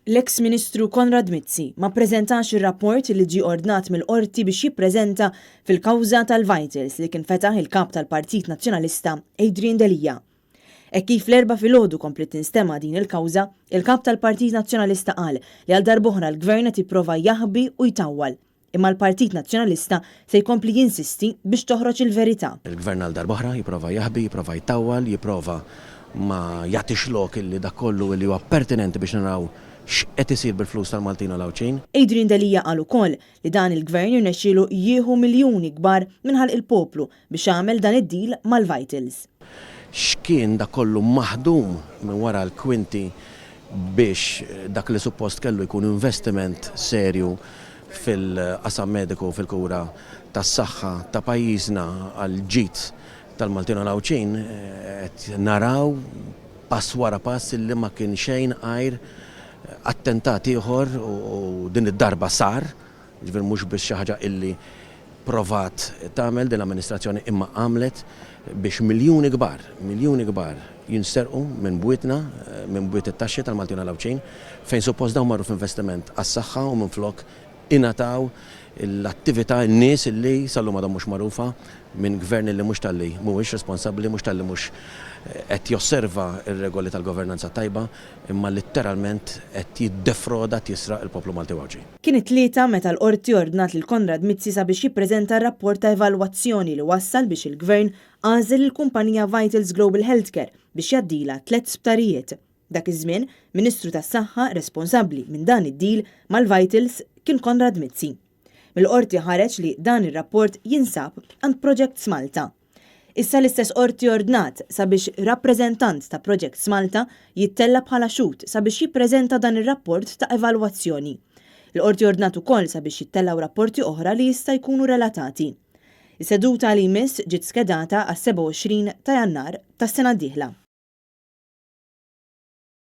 L-eks Ministru Konrad Mizzi ma ppreżentax ir-rapport li ġie ordnat mill-Qorti biex jippreżenta fil-kawża tal-Vitals li kien fetaħ il-Kap tal-Partit Nazzjonalista Adrian Delia. Hekk kif l-Erbgħa filgħodu kompliet tinstema' din il-kawża, il-Kap tal-Partit Nazzjonalista qal li għal darb'oħra l-Gvern qed jipprova jaħbi u jtawwal. Imma l-Partit Nazzjonalista se jkompli jinsisti biex toħroġ il-verità. Il-Gvern għal darb'oħra jipprova jaħbi, jipprova jtawwal, jipprova ma jagħtix lok illi dak kollu illi huwa pertinenti biex naraw x'qed isir bil-flus tal-Maltin u l-Għawdxin. Adrian Delia qal ukoll li dan il-Gvern irnexxielu jieħu miljuni kbar minn ħalq il-poplu biex għamel dan id-deal mal-Vitals. X'kien dak kollu maħdum minn wara l-kwinti biex dak li suppost kellu jkun investiment serju fil-qasam mediku u fil-kura tas-saħħa ta' pajjiżna għall-ġid tal-Maltin u l-Għawdxin, qed naraw pass wara pass illi ma kien xejn għajr attentat ieħor u din id-darba sar, Jiġifieri mhux biss xi ħaġa illi provat tagħmel din l-amministrazzjoni imma għamlet biex miljuni kbar, miljuni kbar jinsterqu minn bwietna, minn bwiet it-taxxi tal-Maltin u l-Għawdxin, fejn suppost dawn marru f'investiment għas-saħħa u minflok ingħataw l-attività n-nies illi sal-lum għadhom mhux magħrufa minn gvern illi mhux talli mhuwiex responsabbli, mhux talli mhux qed josserva r-regoli tal-governanza t-tajba, imma litteralment qed jiddefroda, qed jisraq il-poplu Malti u Għawdxi. Kien it-Tlieta meta l-Qorti ordnat lil Konrad Mizzi sabiex jippreżenta r-rapport ta' evalwazzjoni li wassal biex il-Gvern għażel lill-kumpanija Vitals Global Healthcare biex jgħaddilha tlett sptarijiet. Dak iż-żmien, Ministru tas-Saħħa responsabbli minn dan id-deal mal-Vitals kien Konrad Mizzi. Mill-Qorti ħareġ li dan ir-rapport jinsab għand Projects Malta. Issa l-istess Qorti ordnat sabiex rappreżentant ta' Projects Malta jittella' bħala xhud sabiex jippreżenta dan ir-rapport ta' evalwazzjoni. Il-Qorti ordnat ukoll sabiex jittellgħu rapporti oħra li jista' jkunu relatati. Is-seduta li jmiss ġiet skedata għas-27 ta' Jannar tas-sena d-dieħla.